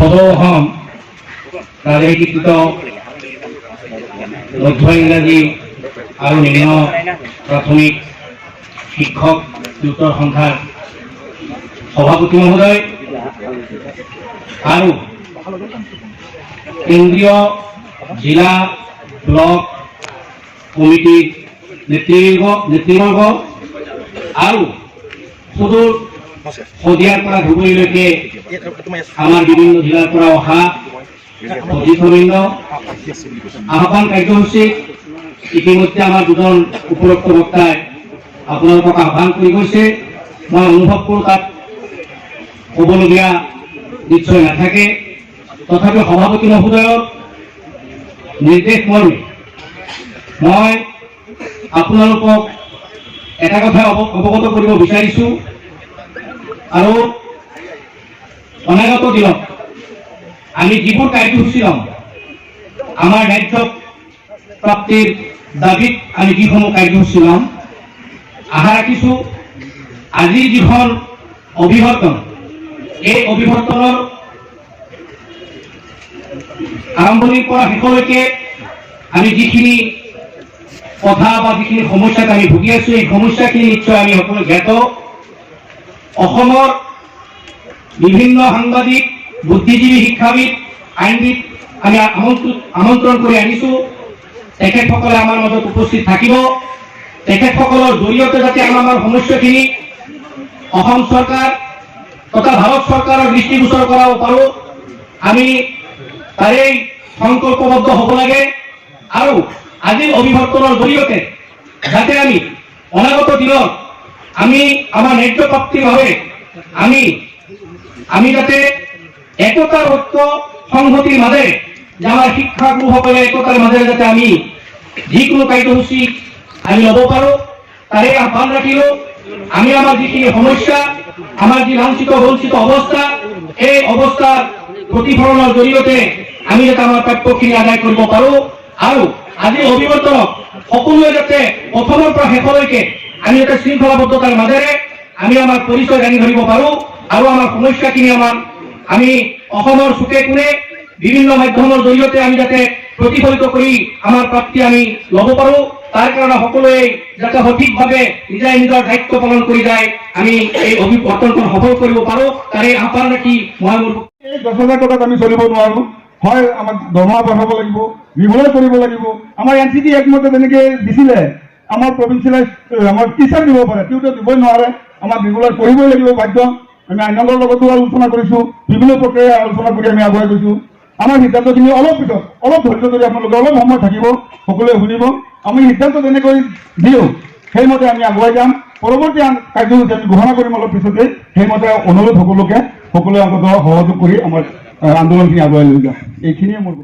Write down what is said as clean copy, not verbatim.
সদৌ অসম ৰাজনীতিকৃত মধ্য ইংৰাজী আৰু নিম্ন প্ৰাথমিক শিক্ষক টিউটৰ সন্থাৰ সভাপতি মহোদয় আৰু কেন্দ্ৰীয় জিলা ব্লক কমিটিৰ নেতৃবৰ্গ আৰু সুদূৰ শদিয়াৰ পৰা ধুবুৰীলৈকে আমাৰ বিভিন্ন জিলাৰ পৰা অহা অতিথিবৃন্দ, আহ্বান কাৰ্যসূচীত ইতিমধ্যে আমাৰ দুজন উপৰোক্ত বক্তাই আপোনালোকক আহ্বান কৰি গৈছে। মই অনুভৱ কৰোঁ, তাত ক'বলগীয়া নিশ্চয় নাথাকে। তথাপি সভাপতি মহোদয়ৰ নিৰ্দেশ মৰ্মে মই আপোনালোকক এটা কথা অৱগত কৰিব বিচাৰিছোঁ আৰু অনাগত দিনত আমি যিবোৰ কাৰ্যসূচী ল'ম, আমাৰ ন্যায্য প্ৰাপ্তিৰ দাবীত আমি যিসমূহ কাৰ্যসূচী ল'ম, আশা ৰাখিছোঁ আজিৰ যিখন অভিৱৰ্তন, এই অভিৱৰ্তনৰ আৰম্ভণিৰ পৰা শেষলৈকে আমি যিখিনি কথা বা যিখিনি সমস্যাত আমি ভুগি আছো, এই সমস্যাখিনি নিশ্চয় আমি সকলো জ্ঞাত। অসমৰ বিভিন্ন সাংবাদিক, বুদ্ধিজীৱী, শিক্ষাবিদ, আইনবিদ আমি আমন্ত্ৰণ কৰি আনিছো। তেখেতসকলে আমাৰ মাজত উপস্থিত থাকিব। তেখেতসকলৰ জৰিয়তে যাতে আমাৰ আমাৰ সমস্যাখিনি অসম চৰকাৰ তথা ভাৰত চৰকাৰৰ দৃষ্টিগোচৰ কৰাব পাৰোঁ, আমি তাৰেই সংকল্পবদ্ধ হ'ব লাগে। আৰু আজিৰ অভিৱৰ্তনৰ জৰিয়তে যাতে আমি অনাগত দিনত আমি আমাৰ ন্যায্য প্ৰাপ্তিৰ বাবে আমি আমি যাতে একতাৰ ঐক্য সংহতিৰ মাজেৰে যে আমাৰ শিক্ষাগুৰুসকলে একতাৰ মাজেৰে যাতে আমি যিকোনো কাৰ্যসূচী আমি ল'ব পাৰোঁ, তাৰে আহ্বান ৰাখিলোঁ। আমি আমাৰ যিখিনি সমস্যা, আমাৰ যি লাঞ্ছিত বঞ্চিত অৱস্থা, এই অৱস্থাৰ প্ৰতিফলনৰ জৰিয়তে আমি যাতে আমাৰ প্ৰাপ্যখিনি আদায় কৰিব পাৰোঁ আৰু আজিৰ অভিৱৰ্তনক সকলোৱে যাতে প্ৰথমৰ পৰা শেষলৈকে আমি যাতে শৃংখলাবদ্ধতাৰ মাজেৰে আমি আমাৰ পৰিচয় দাঙি ধৰিব পাৰোঁ আৰু আমাৰ সমস্যাখিনি আমাৰ আমি অসমৰ চুকে কোণে বিভিন্ন মাধ্যমৰ জৰিয়তে আমি যাতে প্ৰতিফলিত কৰি আমাৰ প্ৰাপ্তি আমি ল'ব পাৰোঁ, তাৰ কাৰণে সকলোৱে যাতে সঠিকভাৱে নিজে নিজৰ দায়িত্ব পালন কৰি যায়, আমি এই অভিৱৰ্তনখন সফল কৰিব পাৰোঁ, তাৰে আহ্বান ৰাখি মই মোৰ এই 10,000 টকাত আমি চলিব নোৱাৰো। হয়, আমাক দৰমহা বঢ়াব লাগিব, ৰেগুলাৰ কৰিব লাগিব। আমাৰ এন চি টি একমতে যেনেকে দিছিলে, আমাৰ প্ৰভিঞ্চিয়েলাইজ আমাৰ টিচাৰ দিব পাৰে, তেওঁতো দিবই নোৱাৰে। আমাক ৰেগুলাৰ কৰিবই লাগিব বাধ্য। আমি আইনলৰ লগতো আলোচনা কৰিছোঁ, বিভিন্ন প্ৰক্ৰিয়া আলোচনা কৰি আমি আগুৱাই গৈছোঁ। আমাৰ সিদ্ধান্তখিনি অলপ পিছত, অলপ ধৈৰ্য ধৰি আপোনালোকে অলপ সময় থাকিব, সকলোৱে শুনিব। আমি সিদ্ধান্ত যেনেকৈ দিওঁ, সেইমতে আমি আগুৱাই যাম। পৰৱৰ্তী কাৰ্যসূচী আমি ঘোষণা কৰিম অলপ পিছতে। সেইমতে অনুৰোধ সকলোকে, সকলোৱে অন্ততঃ সহযোগ কৰি আমাৰ আন্দোলনখিনি আগুৱাই লৈ যাম। এইখিনিয়ে মোৰ।